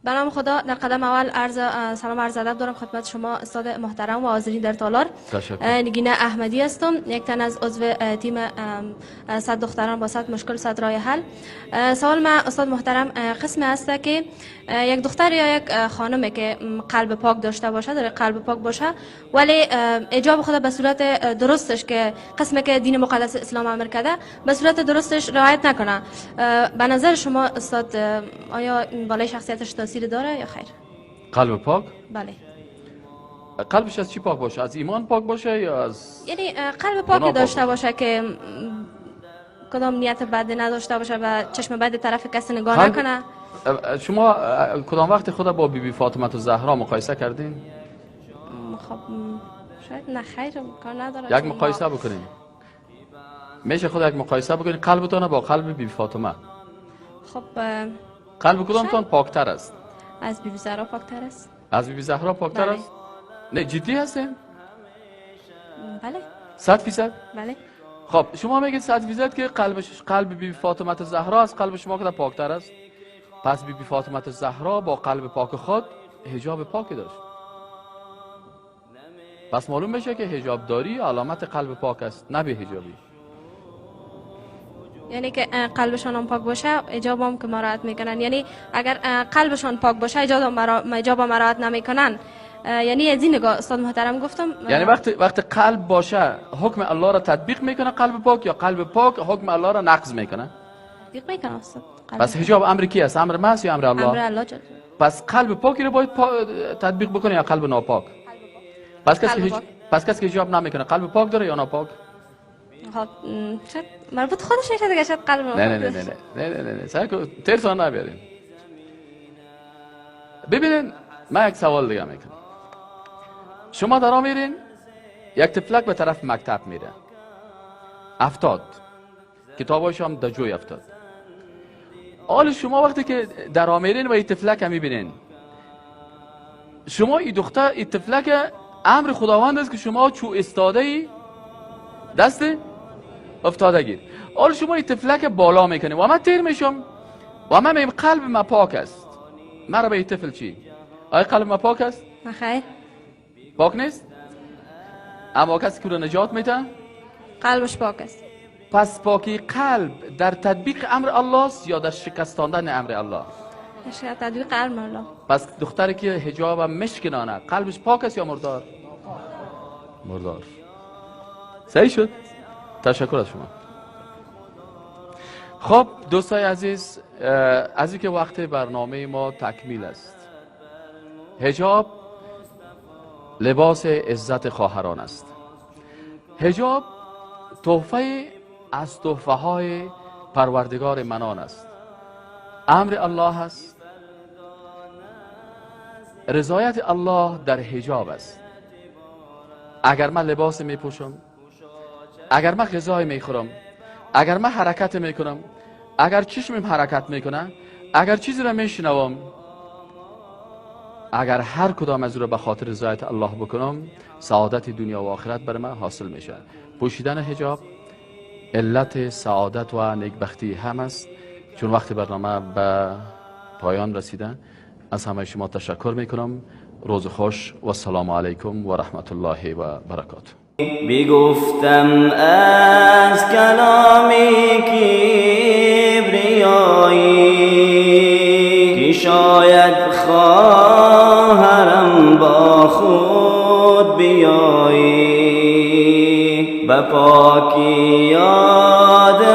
به نام خدا. در قدم اول عرض سلام، عرض ادب دارم خدمت شما استاد محترم و حاضرین در تالار. تشکر. نگینه احمدی هستم، یک تن از عضو تیم 100 دختران با 100 مشکل 100 راه حل. سوال من استاد محترم قسم است که یک دختر یا یک خانمه که قلب پاک داشته باشه، در قلب پاک باشه، ولی حجاب خود به صورت درستش که قسمه که دین مقدس اسلام امر کرده به صورت درستش رعایت نکنه، به نظر شما استاد آیا بالای شخصیتش تاثیر داره یا خیر؟ قلب پاک؟ بله. قلبش از چی پاک باشه؟ از ایمان پاک باشه یا از یعنی قلب پاک داشته باشه که کدام نیت بد نداشته باشه و چشم بد طرف کسی نگاه نکنه. شما کدام وقت خود با بیبی فاطمه زهرا مقایسه کردین؟ خب شاید نه، خیر کار نداره. یک مقایسه بکنین. میشه خود یک مقایسه بکنین قلبتون با قلب بیبی فاطمه. خب قلب کدامتون پاکتر است؟ از بیبی زهرا پاکتر است. از بیبی زهرا پاکتر بله. است؟ نه جدی هستین؟ بله. 100%؟ بله. خب شما میگید 100% که قلب بیبی فاطمه زهرا از قلب شما که پاکتر است. پس بیبی فاطمه زهرا با قلب پاک خود حجاب پاکی داشت. پس معلوم میشه که حجاب داری علامت قلب پاک است، نه بی حجابی. یعنی که قلبشان هم پاک باشه حجاب هم که مراعات میکنن، یعنی اگر قلبشان پاک باشه حجاب هم مراعات نمیکنن. یعنی از این نگاه استاد محترم گفتم، یعنی وقتی قلب باشه حکم الله را تطبیق میکنه قلب پاک، یا قلب پاک حکم الله را نقض میکنه؟ تطبیق میکنه استاد. پس حجاب امر کی است؟ امر ماست یا امر الله؟ امر الله جل. پس قلب پاکی رو باید تطبیق بکنه یا قلب ناپاک؟ پس کسی که حجاب نمیکنه قلب پاک داره یا ناپاک؟ خب شاید مربوط خودش نشه دیگه، شاید قلب نه نه نه نه نه نه نه نه سعی کن ترسان نبیارین. ببینین من یک سوال دیگه میکنم. شما درا میرین یک طفلک به طرف مکتب میره، افتاد، کتاباش هم در جوی افتاد. حال شما وقتی که درا میرین و این طفلک هم میبینین، شما این دختر این طفلک امر خداوند است که شما چو استاده ای دست افتاده گیر. حالا شما این طفلک بالا میکنی و من تیر میشم و من میگم قلب ما پاک است، مرا به این طفل چی؟ آیا قلب ما پاک است؟ خیر پاک نیست. اما کسی که رو نجات میده قلبش پاک است. پس پاکی قلب در تطبیق امر الله است یا در شکستاندن امر الله؟ در تطبیق امر الله. پس دختری که حجاب مشکنانه قلبش پاک است یا مردار؟ مردار. صحیح شد؟ تشکر از شما. خب دوستای عزیز، از اینکه وقت برنامه ما تکمیل است. حجاب لباس عزت خواهران است. حجاب تحفه از تحفه های پروردگار منان است. امر الله است. رضایت الله در حجاب است. اگر من لباس می پوشم، اگر من غذای میخورم، اگر من حرکت میکنم، اگر چشمم حرکت میکنه، اگر چیزی را میشنوم، اگر هر کدام از او را به خاطر رضایت الله بکنم، سعادت دنیا و آخرت بر من حاصل میشه. پوشیدن حجاب علت سعادت و نیکبختی هم است. چون وقت برنامه به پایان رسیده، از همه شما تشکر میکنم. روز خوش و السلام علیکم و رحمت الله و برکاته. بگفتم از کلامی کبریایی که شاید خواهرم با خود بیایی، به پاکی یاد